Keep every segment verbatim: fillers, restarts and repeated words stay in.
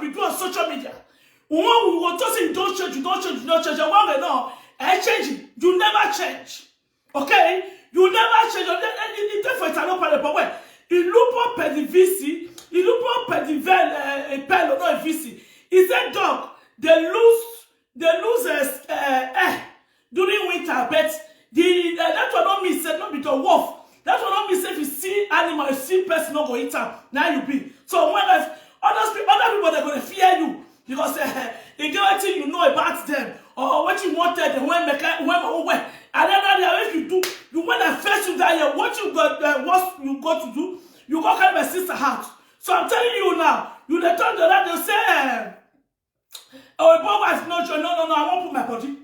be do on social media. When we go talk say you don change, you don change, you don change, and one way now, I change it. You never change. Okay? You never change. You dey- you- you dey for Italo Palace, but wait. Ilupo per the V C, Ilupo per the vel, uh, pel, no V C. He said dog, they lose, they lose uh, uh, air during winter, but the uh, that one no mean say no be the wolf. That one no mean say if you see animal, you see person no go eat am. Now you be. So when I, other people, other people they gonna fear you because uh, they get wetin you know about them or wetin you want tell them when make when oh well. And then now if you do, you when I face you that year, what you got uh, what you got to do, you go carry my sister out. So I'm telling you now, you dey turn the other, they say, eh, oh, a poor wife no joy, no, no, no, I won't put my body.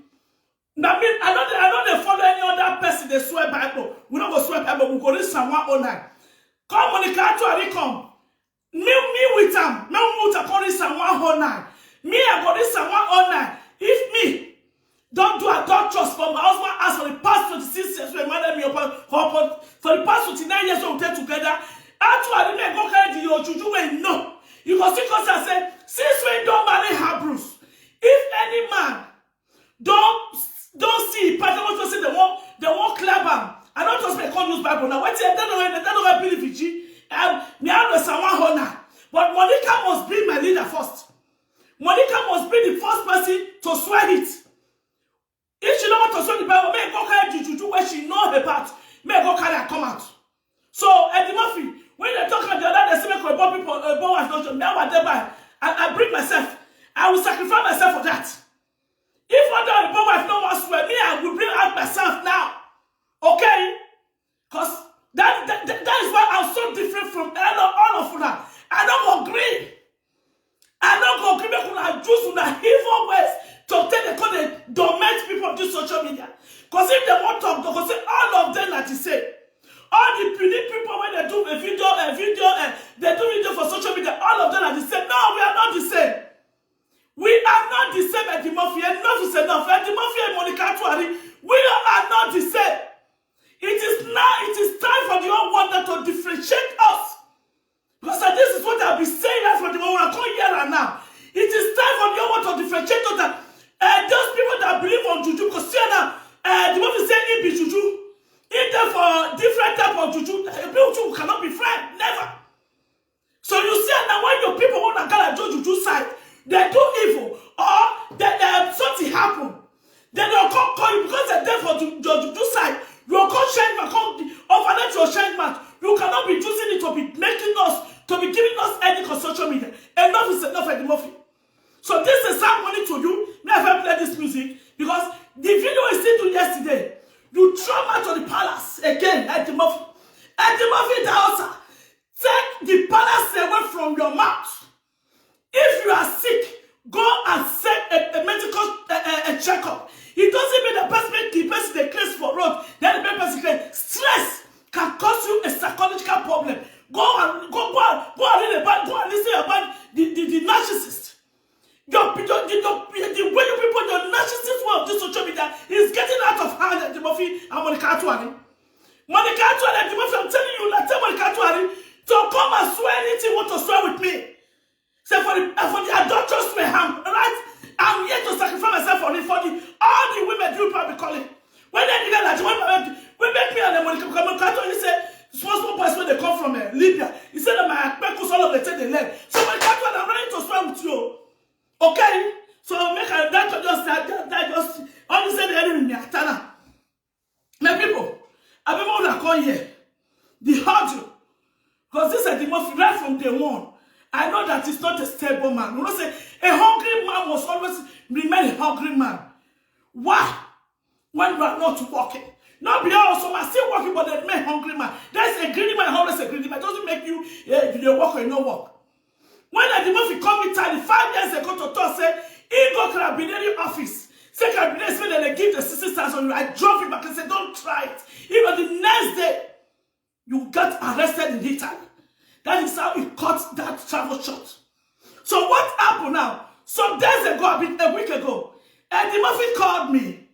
Now me, I don't, I don't dey follow any other person. They swear Bible. We don't go swear Bible. We go read Psalm one oh nine. Come, Monica Atuari, come. Me, me with am. Me with am. Come read Psalm one oh nine. Me, I go read Psalm one oh nine. If me don't do adulterous for my husband as for the past twenty-six years, we married me upon, upon for the past twenty-nine years we dey together. Actually, me go carry the ojuju wey no. You go see, cause I say since we don't marry Hebrews, if any man don't don't see pattern wey say they won't they won't clap am. I don't just make come use Bible now. Wetin dem no dey no dey believe in G. Um, me I know someone honor, but Monica must be my leader first. Monica must be the first person to swear it. If she no want to swear the Bible, make go carry the juju where she know her part. Make go carry her come out. So Eddie Murphy, when they talk about the other, they say make a poor people, a poor wife don't joy. Me I want to buy. I, I bring myself. I will sacrifice myself for that. If other poor wife no want swear, me I will bring out myself now. Okay? Cause that that, that, that is why I'm so different from all of, all of una. I don't agree. I don't go agree make una use una evil ways to take the call the dominate people on this social media. Cause if they want talk, they go say all of them are the same. All the pretty people when they do a video, a video, uh, they do video for social media, all of them are the same. No, we are not the same. We are not the same, Eddie Murphy. Enough is enough. Eddie Murphy and Monica Atuari, we are not the same. It is now, it is time for the whole world to differentiate us. Because uh, this is what I've been saying right from the moment I come here and now. It is time for the whole world to differentiate us. That, uh, those people that believe on juju, because see now, uh, the movie say it be juju. If they for different type of juju, uh, people too cannot be friend. Never. So you see now when your people want to call a juju side, they do evil or they, they something happen. Then they'll come call you because they're there for the, the, the side. You'll come shine my come overnight your shine match. You cannot be using it to be making us to be giving us any social media. Enough is enough, Eddie Murphy. So this is some money to you. Me I play this music because the video I sent you yesterday, you trauma to the palace again, Eddie Murphy. Eddie Murphy Daughter, take the palace away from your mouth. If you are sick, go and set a, a medical a, a, a checkup. It doesn't mean the person make the person the case for road, then the person can stress can cause you a psychological problem. Go and go go and go and read about go and listen about the, the, the narcissist. Your, your, the, your, the way you people, your narcissist world, this social media is getting out of hand, Eddie Murphy and Monica Atuari. Monica Atuari, Eddie Murphy, I'm telling you, I tell Monica Atuari to come and swear anything you want to swear with me. Say for the uh, for the adulterous me ham, right? I'm here to sacrifice myself for it for the all the women you probably calling. When they did that, when we make me and the Monica come and you say small small boys when they come from uh, Libya. He said that my peckles all of the ten they left. So my cat when I'm ready to swear with you. Okay? So make a that just that that, that just all you say the enemy me atana. My people, I be more than come here. The hard you. Because this is the most right from day one. I know that it's not a stable man. You know, say a hungry man must always remain a hungry man. Why? When you are not working. Not be all some are still working, but they remain hungry man. There's a greedy man, always a greedy man. Doesn't make you yeah, you dey work or you no work. When Eddie Murphy come inside five years ago to talk, say he go carabinieri office. Say carabinieri say they give the sixty thousand. I drop it back and say don't try it. Even the next day, you got arrested in Italy. That is how he cut that travel short. So what happened now? Some days ago, a, bit, a week ago, Eddie Murphy called me.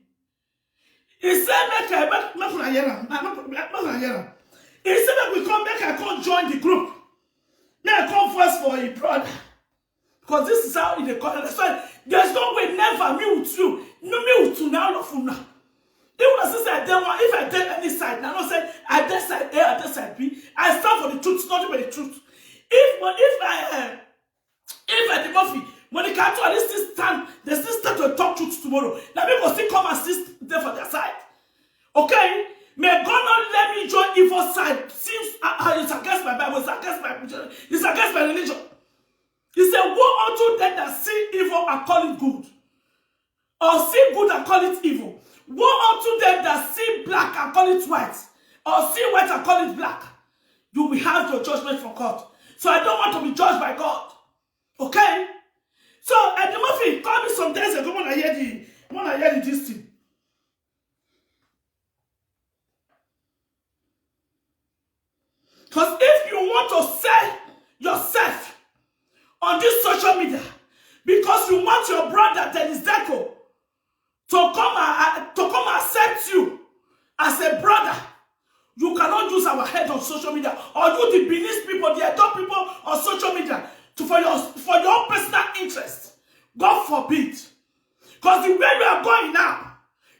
He said, make I make make una hear am. Make make una hear am. He said, make we come, make I come join the group. Make I come voice for him brother. Because this is how e dey call. That's why there's no way, never, me with you. No, me with you now, love una. If una see say I dey one, if I dey any side, I know say I dey side A, I dey side B. I stand for the truth, nothing but the truth. If Mo- if I uh, if Eddie Murphy, Monica Attuali still stand, they still start to talk truth tomorrow. Now people still come and still there for their side. Okay? May God not let me join evil side. Since uh, uh, it's against my Bible, it's against my it's against my religion. He said, "Woe unto them that see evil and call it good, or see good and call it evil. Woe unto them that see black and call it white, or see white and call it black. You will have your judgment from God." So I don't want to be judged by God. Okay? So Eddie Murphy called me some days ago when I hear the when I hear the this thing. Because if you want to sell yourself on this social media, because you want your brother Dennis Deco to come and, to come accept you as a brother, you cannot use our head on social media, or you the business people, the adult people on social media, to for your for your personal interest. God forbid. Because the way you are going now,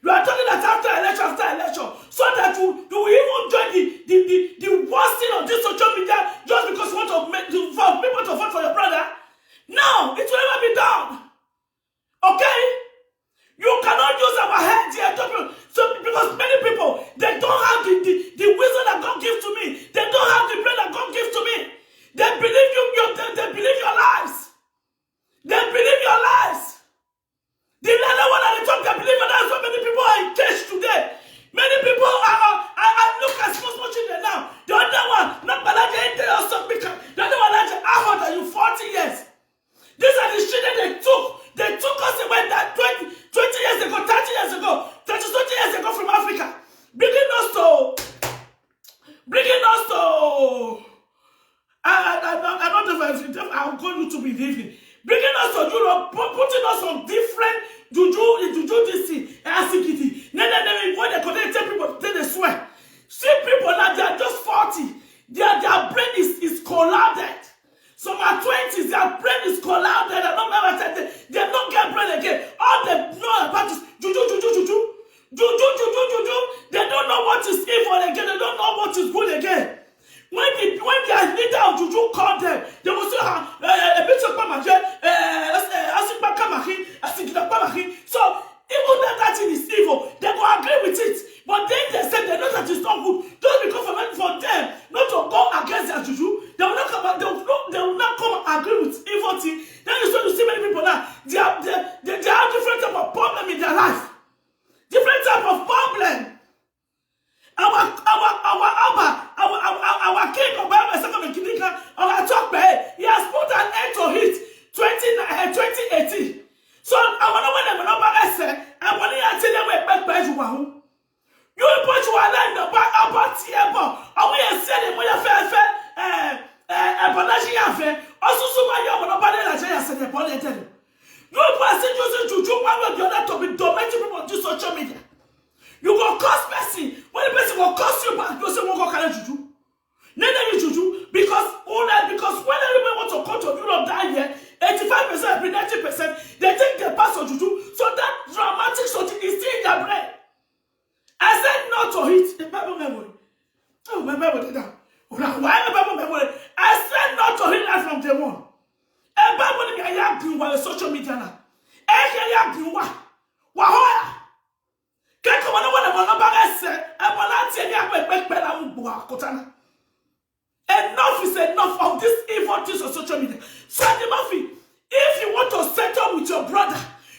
you are talking that after election, after election, so that you, you will even join the, the, the, the worst thing on this social media just because you want to make the, for people to vote for your brother. No, it will never be done. Okay? You cannot use our head here. Don't you? So because many people, they don't have the, the, the wisdom that God gives to me. They don't have the brain that God gives to me. They believe you, you they, they believe your lies. They believe your lies. The other one that they talk, they believe, and that's why many people are in cage today. Many people are, are, are, are look at small, small children now. The other one, not Balaji, they also become. The other one, like, how old are you? Forty years. These are the children they took. They took us away that twenty, twenty years ago, thirty years ago, thirty, twenty years ago from Africa. Bringing us to, bringing us to, I, I, I, I don't know if I, I'll go YouTube in the evening. Bringing us to Europe, pu- putting us on different juju, juju this thing, asikiti. Then, then, then, when they connect, tell people, then they swear. See people now, they are just forty. Their, their brain is, is collided. Some are twenties, their brain is collided. I don't remember that they, they don't get brain again. All they know about is juju, juju, juju. Juju, juju, juju. They don't know what is evil again. They don't know what is good again. When the when their leader of juju call them, they will say, "Ah, eh, eh, ebi ti pa ma je, eh, eh, asipa kamahi, asigida kamahi." So even that, that thing is evil. They go agree with it, but then they say they know that it's not good. Just because for, for them not to go against their juju, they will not come. They will not, they will not come and agree with evil thing. Then you so you see many people now. They have they, they, they have different type of problem in their life. Different type of problem. Our our our our our our, our, our king of Bible second of Kidika, our talk by he has put an end to it. Twenty uh, twenty eighteen. So our number number number I say I want to tell you where back by you wahoo. You put you are like the back about here, but I will say the more fair fair. Eh, eh, eh, but that's your fair. Also, so my young number I say the body tell you. You pass it using juju one way or the other to be dominating people on this social media. You go curse person. When the person go curse you back, you say, "Won't go carry juju." Then you juju because all that because when everybody want to come to Europe that year, eighty-five percent, every ninety percent, they think they pass on juju. So that dramatic something is still in their brain. I said no to it. The Bible memory. Oh, my Bible did that. Why my Bible memory? I said no to it right from day one. A Bible ni ya green wa social media na. E ya green wa. Wa hoya. Keko wana wana wana baga se. E wana ti ya pe pe pe na mu bua kotana. Enough is enough of this evil things on social media. So Eddie Murphy, if you want to settle with your brother,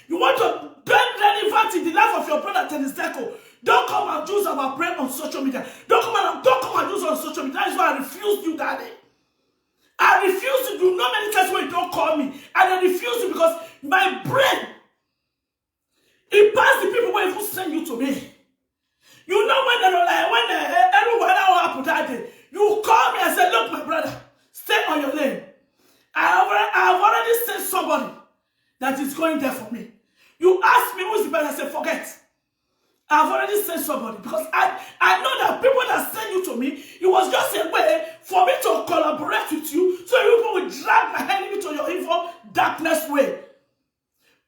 you want to be relevant in the life of your brother Dennis Deco, don't come and use our brain on social media. Don't come and don't come and use on social media. That is why I refuse you that day. I refuse you. You know many times when you don't call me, and I refuse you because my brain it pass the people who even send you to me. You know when they like when uh, everyone that happened that day, you call me and say, "Look, my brother, stay on your lane." I have already, I have already sent somebody that is going there for me. You ask me who's the brother, I say, "Forget." I've already sent somebody because I, I know that people that send you to me, it was just a way for me to collaborate with you so you people will drag my enemy to your evil darkness way.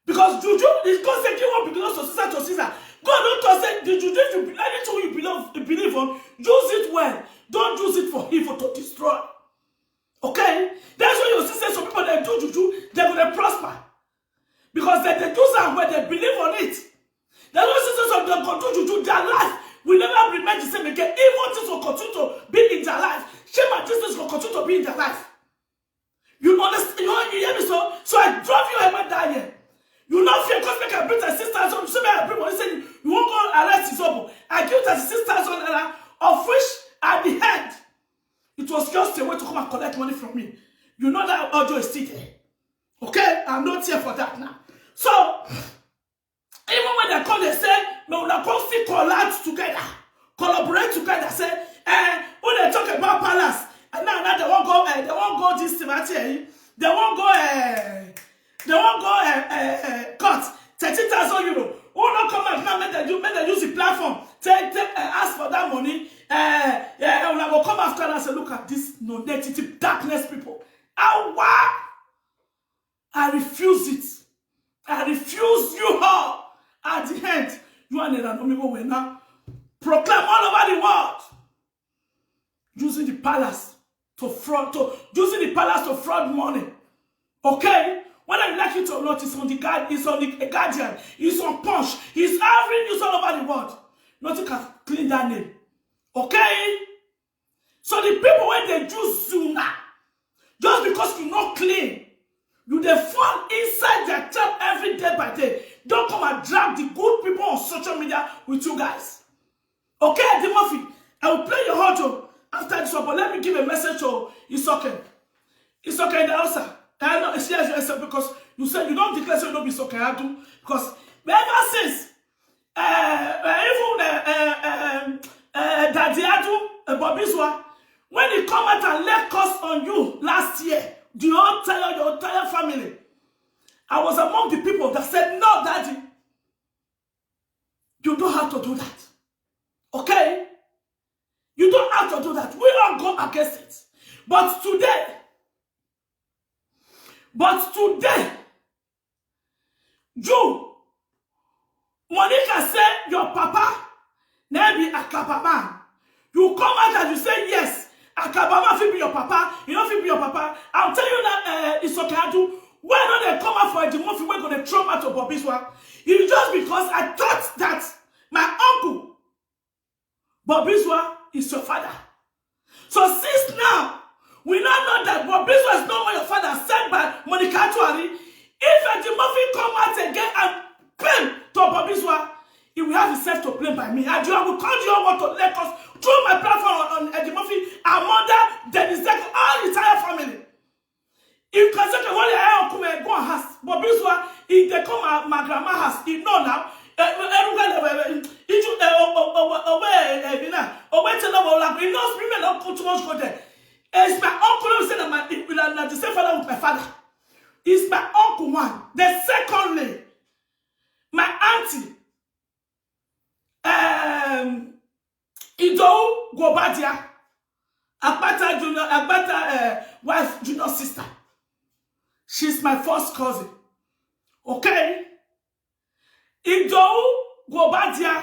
Because juju is God say give one belongs to Caesar to Caesar. God don't talk say the juju you be- anything you believe, you believe on, use it well. Don't use it for evil to destroy. Okay? That's why you see say some people they do juju, they gonna prosper. Because they, they do something where they believe on it. That's why sisters of them go do juju, their life will never remain the same again. Evil things will continue to be in their life. Shame and things will continue to be in their life. You understand? You, you hear me? So, so I drove you a man that year. You not fear because make I bring the sisters on. So I bring money. Say you won't go arrest his own. I give thirty-six thousand naira, of which at the end, it was just a way to come and collect money from me. You know that audio is still there. Okay? I'm not here for that now. So, even when they call, they say, no, we come still collect together, collaborate together. Say, eh, when they talk about palace, and now, now they won't go, eh, they won't go this thing, I tell you. They won't go, eh, they won't go, eh, eh, eh, cut thirty thousand euro. Who not come out now, make they, do, make they use the platform, take, take uh, ask for that money. Eh, yeah, when I go come after and say, look at this no negative darkness people. Awa! I refuse it. I refuse you all. At the end, you and Naomi will now proclaim all over the world using the palace to fraud, to using the palace to fraud money. Okay? Whether you like it or not, it's on the guard, it's on the guardian, it's on punch, it's every news all over the world. Nothing can clean that name. Okay? So the people when they use you now, just because you not clean, you they fall inside their trap every day by day. Don't come and drag the good people on social media with you guys. Okay, Eddie Murphy, I will play your audio after this one, but let me give a message to Isoke. Isoke in the house, sir. I know it's yes, yes, sir, because you said you don't declare so you don't be Isoke Adu. Because ever since, uh, uh, even uh, uh, um, uh, Daddy Adu, uh, Bobizwa, when he come out and let curse on you last year, the whole entire, your entire family, I was among the people that said, no, Daddy, you don't have to do that. Okay? You don't have to do that. We don't go against it. But today, but today, you, Monica say your papa na be Akaba man. You come out and you say yes, Akaba man fit be your papa. You no fit be your papa. I'll tell you now, uh, it's okay. I do. Why not they come out for the movie? We're gonna throw out of Bobby's one. It's just because I thought that my uncle Bobizwa is your father. So since now, we now know that Bobizwa is not your father, sent by Monica Tuari. If Eddie Murphy come out again and bam to Bobizwa, he will have himself to blame by me. And you will call you want to let us through my platform on, on Eddie Murphy, Amanda, Dennis Zeko, all the entire family. You can say the whole area come and go and house, but this one, if they come at my grandma house, you know now. Everywhere they were, you know, away, away, away to the whole, like, you know, women don't come too much go there. It's my uncle who said that my, it will not the same father with my father. It's my uncle one. The secondly, my auntie, um, Ido Gobadia, Akpata Junior, Akpata uh, wife Junior sister. She's my first cousin. Okay? Ido Gobadia,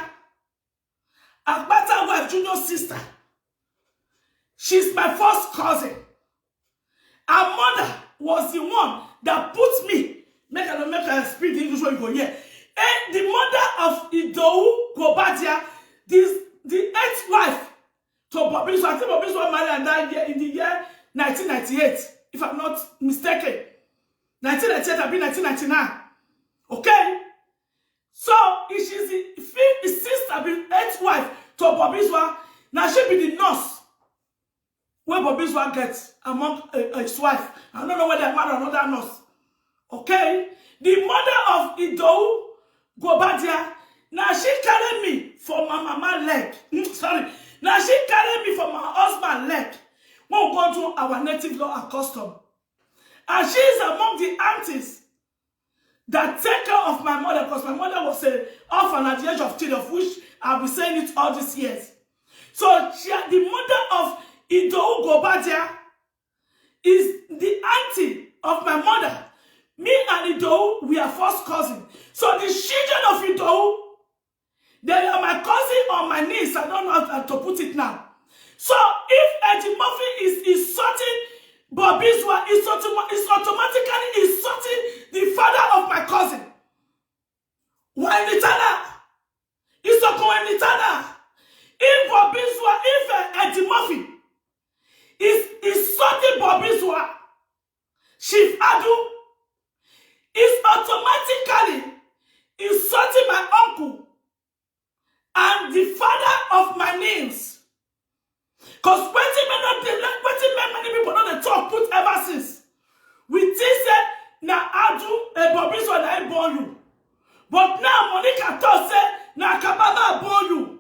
Akpata wife Junior sister. She's my first cousin. Her mother was the one that put me. Make I no make I speak the English when you go here. And the mother of Idowu Gobadia, this the eighth wife to Bobby. So I think Bobby was married and died here in the year nineteen ninety-eight, if I'm not mistaken. nineteen ninety-eight, I be nineteen ninety-nine. Okay? So she's the fifth sister, be eighth wife to Bobby's one. Now she be the nurse. Where Bobby's one gets among uh, his wife. I don't know whether they marry another nurse. Okay? The mother of Idowu Gobadia. Now she carry me for my mama leg. Mm, sorry. Now she carry me for my husband leg. When we go to our native law and custom. And she is among the aunties that take care of my mother, because my mother was a orphan at the age of three, of which I've been saying it all these years. So she, the mother of Idowu Gobadia, is the auntie of my mother. Me and Idowu, we are first cousin. So the children of Idowu, they are my cousin or my niece. I don't know how to put it now. So if Eddie Murphy is insulting Bobby Zua, is automa-, is automatically insulting the father of my cousin. Why Nitana? Is Okoe Nitana? If Bobby Zua, if uh, Eddie Murphy is insulting Bobby Zua, Chief Adu is automatically insulting my uncle and the father of my niece. Because wetin many, wetin many people no dey talk put ever since. We think say na Adu, eh, Bobby Zua na him born you. But now Monica talk say na Akabama born you.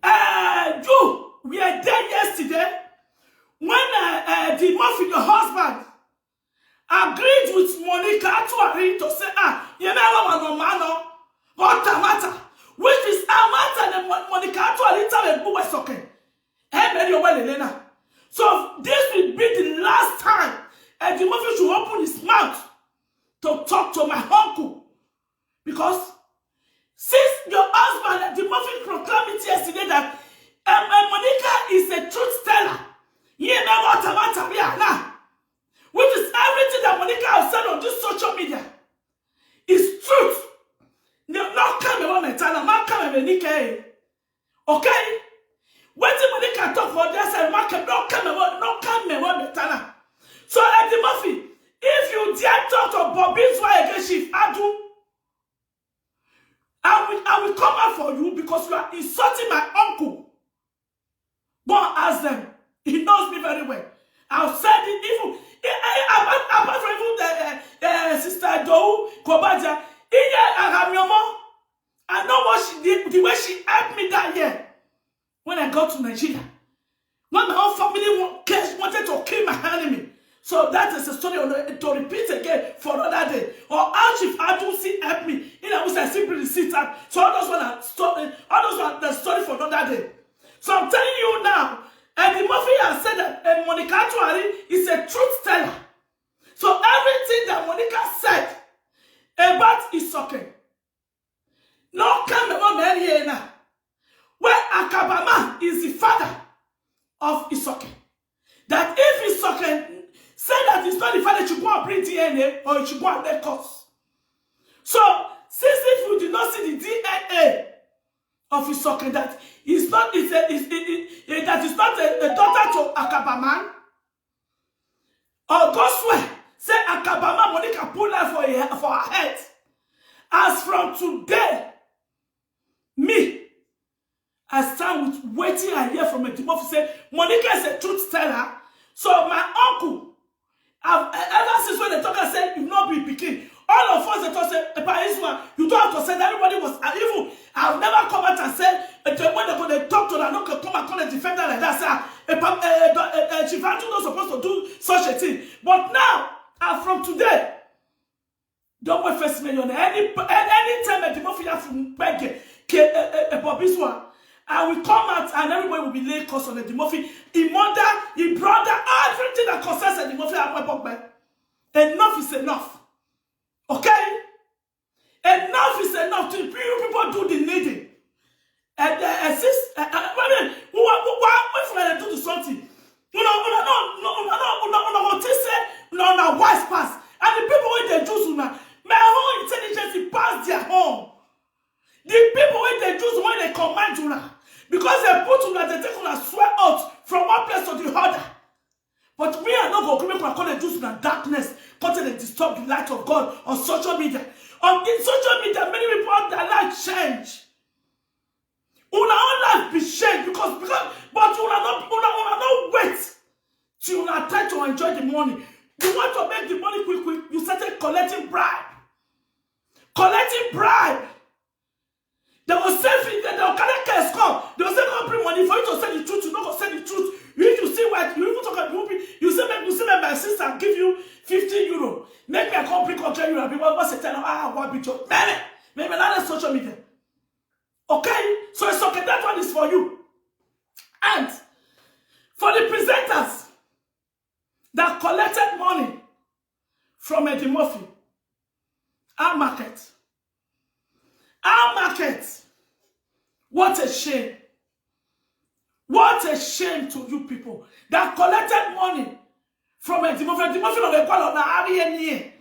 Eh, you were there yesterday when, eh, eh, the Murphy, your husband, agreed with Monica Atuari to say, ah, you may have one man, no, what a matter. Which is a matter that Mo-, Monica Atuari tell a boy, okay. Hey, Mary, well, Elena. So this will be the last time Eddie Murphy should open his mouth to talk to my uncle. Because since your husband, Eddie Murphy, proclaimed it yesterday that, um, uh, Monica is a truth teller, you know what about Tabiana, which is everything that Monica has said on this social media is truth. No, no, come on, Metana, ma come on, Monica. Okay? Wetin Monica talk for there sef, ma come, no come on, no come on, Metana. So Eddie Murphy, if you dare talk to Bobby Zua against Chief Adu, I will, I will come out for you because you are insulting my uncle. Go and ask them. He knows me very well. I've said it even, eh, eh, apart, apart from even the, uh, uh, Sister Idowu Gobadia, Iya Aramiomo, I know what she did, the way she helped me that year when I got to Nigeria. When my own family wa-, case wanted to kill my enemy. So that is a story on, to repeat again for another day. Or how Chief Adu still help me. You know, I still bring the seat up. So all those one are story, all those one the story for another day. So I'm telling you now, Eddie Murphy has said that, uh, Monica Atuari is a truth teller. So everything that Monica said about Isoke, no come on here now. Well, Akabama is the father of Isoke. That if Isoke say that it's not the father, she go and bring D N A or she go and make us. So since if we did not see the D N A of Isoke, that is not, is a, is, is, is, that is not a, a daughter to Akabama, or go swear say Akabama Monica pull her for her, for her head. As from today, me, I stand with wetin I hear from Eddie Murphy say Monica is a truth teller. So my uncle, I've, e-, ever since when they talk and say you no be pikin, all of us they talk say, "Epa Isma, you don't have to say that." Everybody was, I even, I've never come out and said, eh, the, when they go, they talk to her, no come and come and defend her like that. Say, ah, Epa, eh, eh, eh, eh, Chief Andrew not supposed to do such a thing. But now, and from today, don't wait first million. Any, any, anytime Eddie Murphy have to beg, eh, eh, eh, Bobby Zua, I will come out and everybody will be laying curse on Eddie Murphy. His mother, his brother, everything that concerns Eddie Murphy, I will beg. Enough is enough. Okay? Enough is enough. To you people do the needing. And, uh, uh, sis, uh, uh, I mean, who, who, who, who, if I do to something, you know, you know, no, no, no, no, no, no, no, what he say, no, no, wise pass. And the people wey dey choose una, my own intelligence e pass their own. The people wey dey choose, when they command una, because they put una, they take una swear out from one place to the other. But me, I no go gree make una come dey use una darkness, come take dey disturb the light of God on social media. On the social media, many people, their life change. Una own life be change because, because, but una no, una, una no wait till una try to enjoy the money. You want to make the money quick, quick. You started collecting bribe. Collecting bribe. They will say, they will carry case come. They will say, "Come bring money for you to say the truth." You no go say the truth. If you see what you even talk about, you say, make you say, make my sister give you fifty euro. Make me come bring hundred euro. People must say, tell her, ah, what be your man? Maybe not on social media. Okay? So it's okay. That one is for you. And for the presenters that collected money from Eddie Murphy, our market. Our market. What a shame. What a shame to you people that collected money from Eddie Murphy. Eddie Murphy no dey call on Ari any.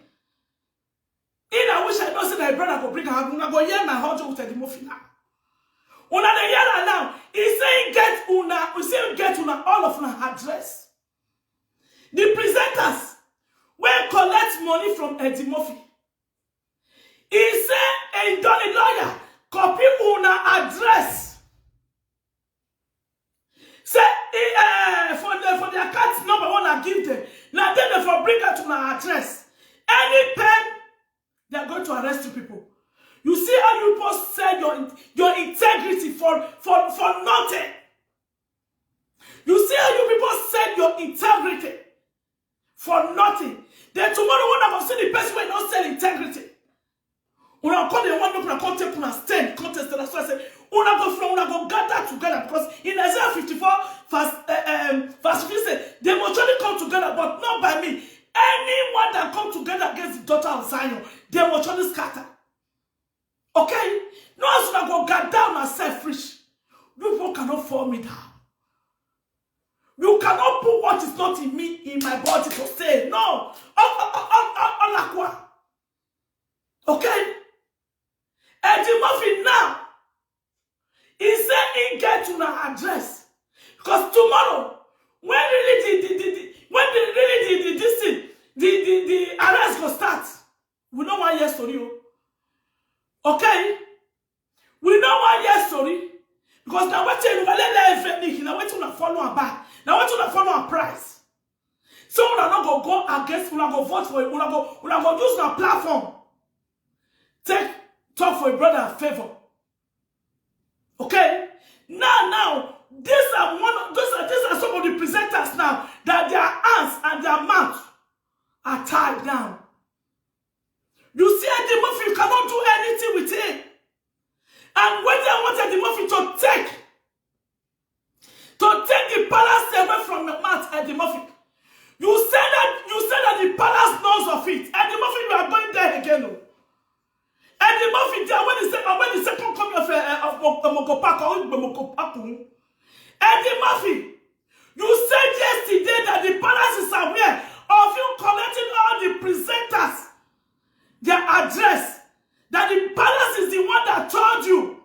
In I wish I know say my brother go bring her. Una go hear my hot with Eddie Murphy now. Una dey hear her now. He say he get una, he say he get una all of una address. The presenters wey collect money from Eddie Murphy. He say he don a lawyer copy una address. Say he, uh, for the for the account number one I give them. Now then they for bring out una address. Any pen, they are going to arrest you people. You see how you people sell your your integrity for for for nothing. You see how you people sell your integrity for nothing. Then tomorrow when I go see the person wey no sell integrity, una come dey want make una come take una stand, come test. That's why I say una go from una go gather together, because in Isaiah fifty-four verse uh, um, verse fifteen say they will surely come together, but not by me. Anyone that come together against the daughter of Zion, they will surely scatter. Okay? No, as una go gather una self reach, you people cannot fall me down. You cannot put what is not in me in my body to say no. Olakwa. Okay? Eddie Murphy now, he say he get una address, because tomorrow when really the the the, the when the really the the this thing the the the arrest go start. We no wan hear story o. Okay? We no wan hear story, because na wetin una let let everything, na wetin una follow am back, na wetin una follow am price. So una no go go against, una go vote for, una go una go use una platform take talk for a brother favor. Okay? Now now, these are one of those are these are some of the presenters now that their hands and their mouth are tied down. You see Eddie Murphy, you cannot do anything with him. And when they want Eddie Murphy to take to take the palace away from your mouth, Eddie Murphy. You said that you said that the palace knows of it. Eddie Murphy, you are going there again. Oh. Eddie Murphy, there when the second when the second coming of uh, of Mokopaku, Eddie Murphy, you said yesterday that the palace is aware of you collecting all the presenters, their address, that the palace is the one that told you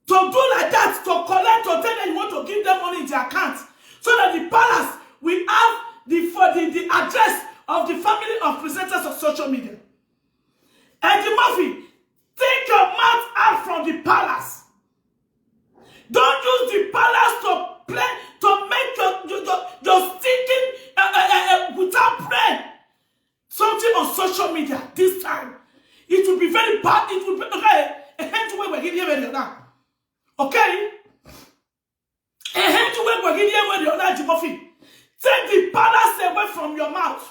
to do like that, to collect, to tell them you want to give them money in their account, so that the palace will have the for the, the address of the family of presenters of social media. Eddie Murphy, take your mouth out from the palace. Don't use the palace to play to make your your your, your stinking uh, uh, uh, uh, without brain something on social media this time. It will be very bad. It will be okay. A hand to where we're here now. Okay. A hand to where we're here now. Take the palace away from your mouth.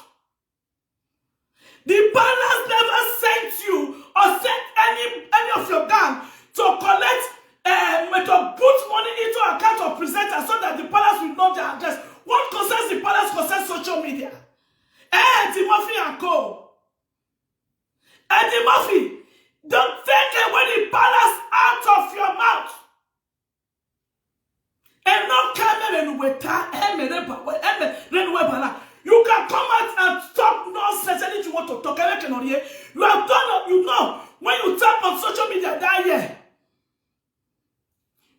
The palace never sent you or sent any any of your gang to collect um, to put money into account of presenter so that the palace will know their address. What concerns the palace concerns social media. Eh, Eddie Murphy and Co. Eddie Murphy, don't take away the palace out of your mouth. Enough camera and weta, emere ba, emere webala. You can come out and talk nonsense anything you want to talk. You have done, you know, when you talk on social media that year,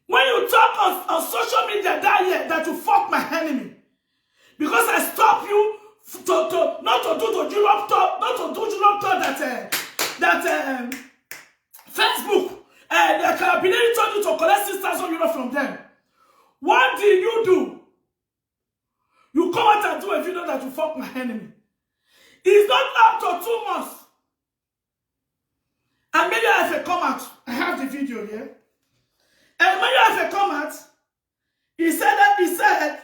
when you talk on, on social media that year that you fuck my enemy, because I stop you to, to not to do the Europe tour, not to do Europe tour that uh, that um, Facebook, uh, the Carabinieri told you to collect six thousand euro from them. What did you do? You come out and do a video that you fuck my enemy. It's not up to two months. And maybe if I come out, I have the video here. And maybe if I come out, he said that he said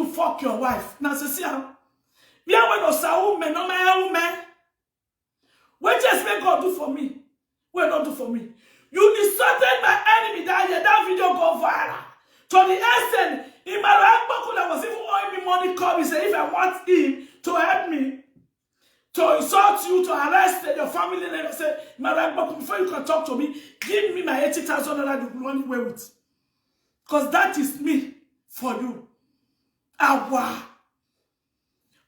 to fuck your wife. Now, see, see, am. Me, I went to say, woman, no, my woman. What just make God do for me? What don't do for me? You insulted my enemy that year. That video go viral. To the extent, Imara Akpokula was even owing me money, call me, say if I want him to help me, to insult you, to arrest your family, and I say, Imara Akpokula, before you can talk to me, give me my eighty thousand naira you run away with. Because that is me for you. Awa.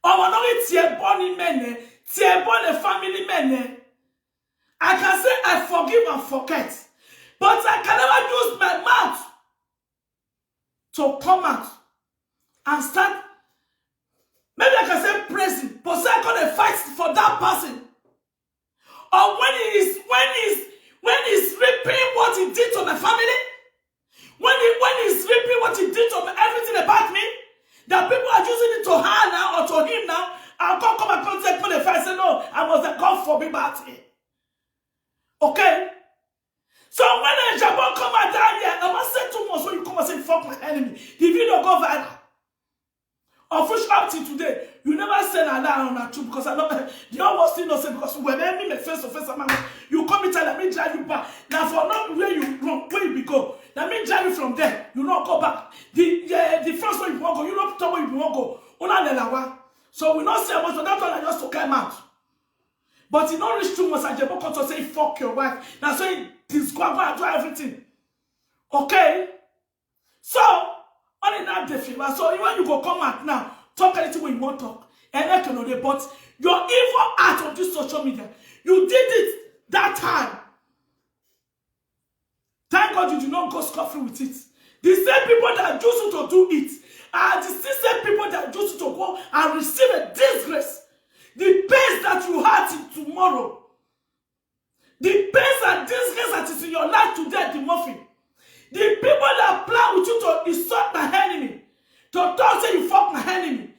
Ọmọ lórí tiẹ̀ bọ́ ni mẹ́nẹ̀, tiẹ̀ bọ́ ni family mẹ́nẹ̀. I can say I forgive and forget, but I can never use my mouth to come out and start. Maybe I can say praising, but say I gonna fight for that person. Or when he is when he is when he's reaping what he did to my family, when he when he's reaping what he did to my, everything about me, that people are using it to her now or to him now, I'll come come and come take me the fight. Say no, I must have God forbid bad thing. Okay? So when a Jabon come out that year, I must say two months when you come and say fuck my enemy. The video go viral. Of which up till today, you never send a lie on her too because I know the whole world still not say because when enemy me face to face, I'm you come and tell me drive you back. Now for not where you wrong, where you be go. Now me drive you from there, you not go back. The uh, the first one you won't go, you not tell where you won't go. Una lelawa. So we not say much, but that one I just to come out. But you not reach two months and Jabon come to say fuck your wife. Now so he disqualify do everything. Okay? So, only that day fever. So when you go come out now, talk anything when you want talk. And I cannot dey, but your evil out of this social media, you did it that time. Thank God you did not go scot-free with it. The same people that used you to do it are the same people that used you to go and receive a disgrace. The pains that you had till tomorrow, the pains and disgrace that is in your life today, the Murphy, the people that plan with you to insult my enemy, to talk say you fuck my enemy,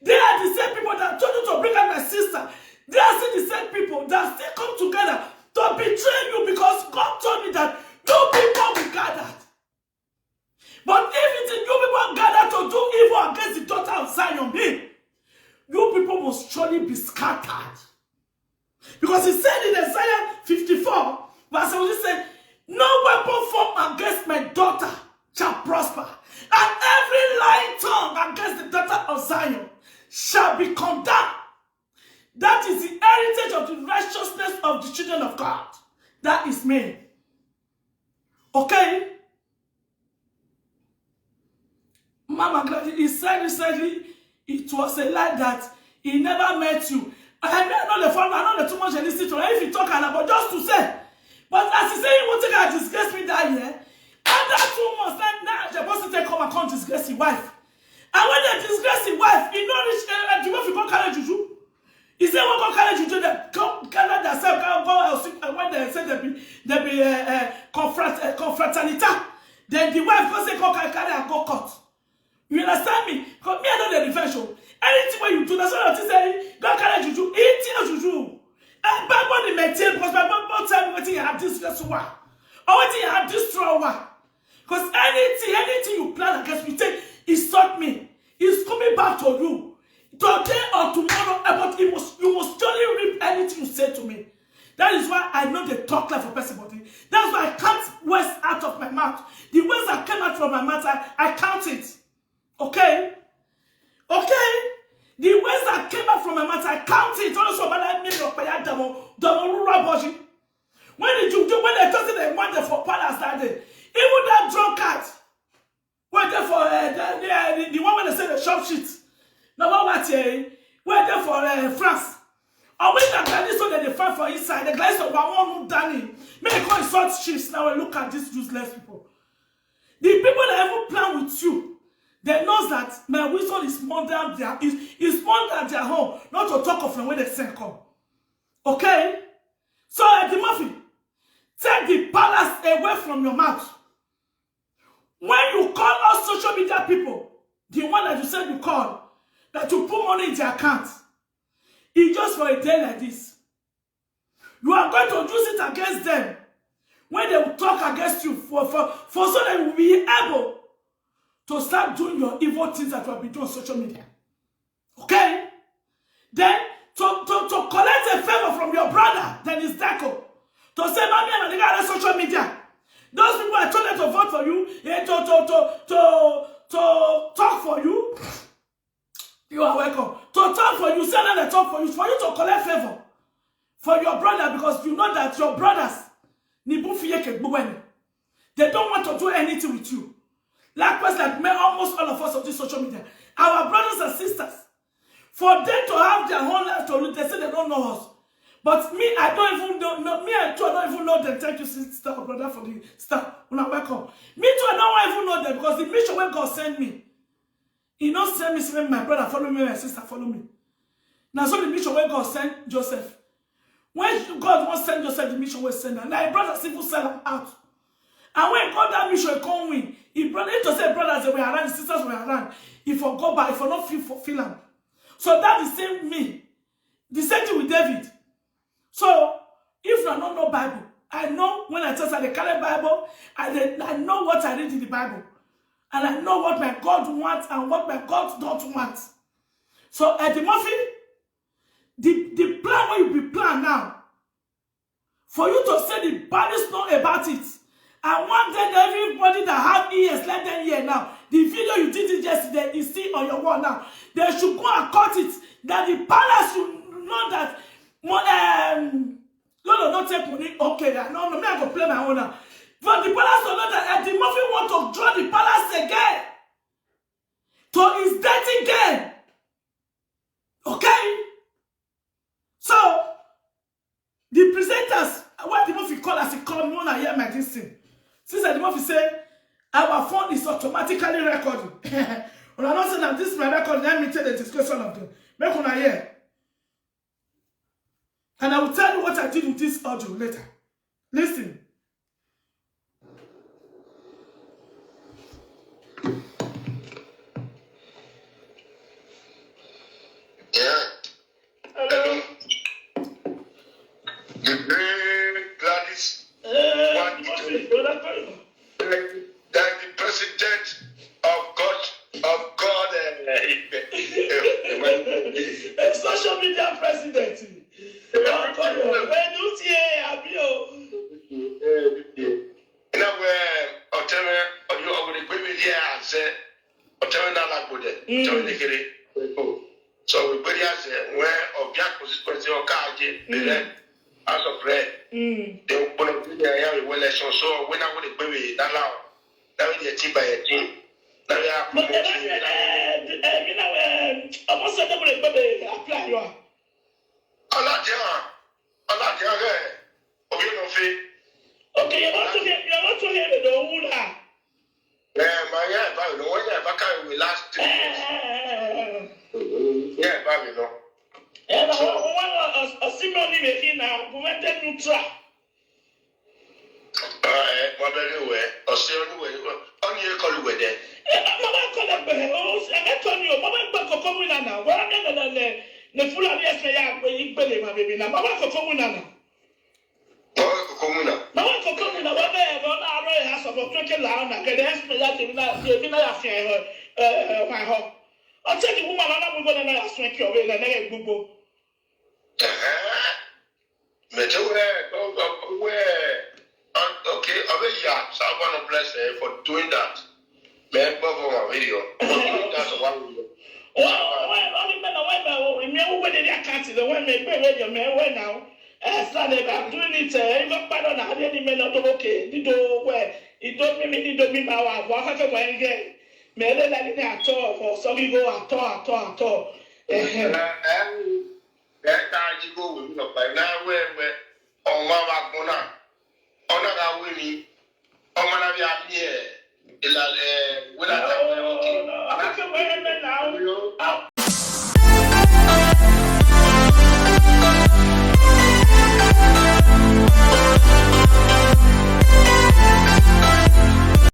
they are the same people that told you to bring out my sister. They are still the same people that still come together to betray you because God told me that you people will gather. But if it is you people gather to do evil against the daughter of Zion, me, you people must surely be scattered. Because he said in Isaiah fifty-four, verse seventeen, said, no weapon formed against my daughter shall prosper, and every lying tongue against the daughter of Zion shall be condemned. That is the heritage of the righteousness of the children of God. That is me. Okay? Mama Gladys, he said recently it was a lie that he never met you. I mean, I know the form, I know the too much I listen to. If you talk about just to say, but as he say he won't take and disgrace me that year, after two months, now, now the person take come and come disgrace his wife. And when they disgrace his wife, he not reach uh, the wife go carry juju. He say one go carry juju that come gather themselves, go go uh, when they say they be they be uh, uh, confront uh, confraternita. Then the wife go say go carry carry and go court. You understand me? Because me I know the revenge show. Anything when you do, that's what I say. Go carry juju, eat your juju. And Bible dey maintain because my Bible tell me wetin you have this rest one. Or wetin you have this strong one. Because anything, anything you plan against me, take insult me. It's coming back to you. Today or tomorrow, eh, but you must you must surely reap anything you say to me. That is why I know they talk like a person body. That's why I can't waste out of my mouth. The words that came out from my mouth, I, I count it. Okay? Okay? The words that came out from my mouth, I count it. Also, but I made up by Adamo, Damo Ruraboji. When did you do when they told them one day for palace that day? Even that drunkard, went there for uh, the, the, the, the one when they say the shop shit. Number one, eh? Went there for uh, France. And when that guy so that they fight for inside, the guys of one one Danny, may they call insult chiefs now and look at these useless people. The people that even plan with you, they knows that my wisdom is more than their is, is more than their home. Not to talk of them when they send come. Okay? So Eddie Murphy, take the palace away from your mouth. When you call us social media people, the one that you said you call, that you put money in their account, it's just for a day like this. You are going to use it against them when they will talk against you for, for, for so that you will be able to start doing your evil things that you have been doing on social media. Okay? Then to, to, to collect a favor from your brother, then it's Deco. To say, "Mommy, I'm on the social media. Those people I told them to vote for you, eh, to, to, to, to, to talk for you." You are welcome. To talk for you, say that they talk for you, for you to collect favor for your brother, because you know that your brothers, ni bu fiye ke gbuweni. They don't want to do anything with you. Likewise, like me, almost all of us on this social media, our brothers and sisters, for them to have their own life to live, they say they don't know us. But me, I don't even know, no, me and you, I don't even know them. Thank you, sister or brother, for the star. Una welcome. Me too, I don't even know them, because the mission where God sent me, He not send me, say, "My brother, follow me, my sister, follow me." Now, so the mission where God sent Joseph. When God wants send Joseph the mission, will send am. Now, his brothers even sell am out. And when God that mission come win, he brother, he to say brothers, they were around, the sisters were around. If I go by, if I not feel for feel am. So that the same me. The same thing with David. So, if I don't know Bible, I know when I tell you, I dey carry Bible, I, dey, I know what I read in the Bible. And I know what my God wants and what my God don't want. So, Eddie Murphy, the, the plan where you be plan now, for you to say the palace know about it. And one day, everybody that have ears, let them hear now. The video you did it yesterday is still on your wall now. They should go and cut it. That the palace should know that mo- um, no, no, not take money. Okay, I- no, no, me, I go play my own now. But the palace will know that Eddie Murphy want to draw the palace again to his dirty game. Okay? So, the presenters, why the movie call as he call me when I hear my this thing? Since the movie say, "Our phone is automatically recording." When I don't say that this is my record, let me tell the discussion of them. Make una hear. And I will tell you what I did with this audio later. Listen. Yeah. Hello. The great Gladys. Hey, Moses, brother, that the president of God of God. A social media president. Ọkọ yẹn, wẹ́n ló ti ẹ̀ àbí o. Ina wẹ ọtẹmẹ ọdún ọgbọdọ gbẹmí díẹ̀ àṣẹ ọtẹmẹ náà lágbọdẹ ọtẹmẹ nìkéré. So we bury us where Obia constituency or Kaje, the House of Red. They open up the area with election. So when I would agree with that now, that we get by a team. That we are promoting. Ọmọ sọ dẹ́kun lè gbẹ́bẹ̀ apply yọ. Ọlọ́dẹ hàn, ọlọ́dẹ hàn rẹ̀, òbí ló fi. Okay, yẹ bá tún yẹ, yẹ bá tún yẹ bẹ̀ dọ̀ wúlà. Eh, my yeah, but no one yeah, back with last three years. Yeah, but you know. Eh, but one, one, a similar name here now, we went to neutral. Eh, my very well. Or say anyway, on you call you with that. Eh, I'm not calling back. Oh, I'm not telling you. Mama, I'm going to come in now. What I'm going to the Fulani S A I, where you believe, my baby. Now, Mama, come in now. Mama koko muna. Mama koko muna. Wa be go na ro ya so ko ke la na ke de se ya ke na ke bi na ya fi ho. Eh, eh, my ho. O che di woman na mu go na ya so ke o be na na gbogbo. Me too, eh, go, go, go, eh. Uh, okay, I will, yeah, so I want to bless her for doing that. Man, go for my video. For doing that one video. Wọ́n wọ́n wọ́n ní bẹ́ẹ̀ náà wọ́n bẹ̀ wọ́n mi ò wọ́n dé ní àkáǹtì lọ wọ́n mi gbé wẹ́n yọ̀ mí wẹ́n náà ẹ̀ sáré bá dúró ní tẹ̀ ẹ̀ ń gbọ́ pàdé náà adé ní mẹ́rin ọdún òkè nídò wẹ̀ ìdó mímí nídò mímí àwọn àbọ̀ afẹ́fẹ́ wọ̀ ẹ̀ ń gẹ̀ mẹ́rin lẹ́ni ní àtọ̀ ọ̀fọ̀ sọ́gígó àtọ̀ àtọ̀ àtọ̀. Ẹ ẹ ẹ ta jí kó wèmí ọ̀pá ẹ̀ náà wẹ́wẹ́ ọ̀hún wa gbọ́n náà ọ̀nà ká wé mi ọmọ náà bí a bí ẹ̀ ìlànà ẹ̀ wíwá táwọn ẹ̀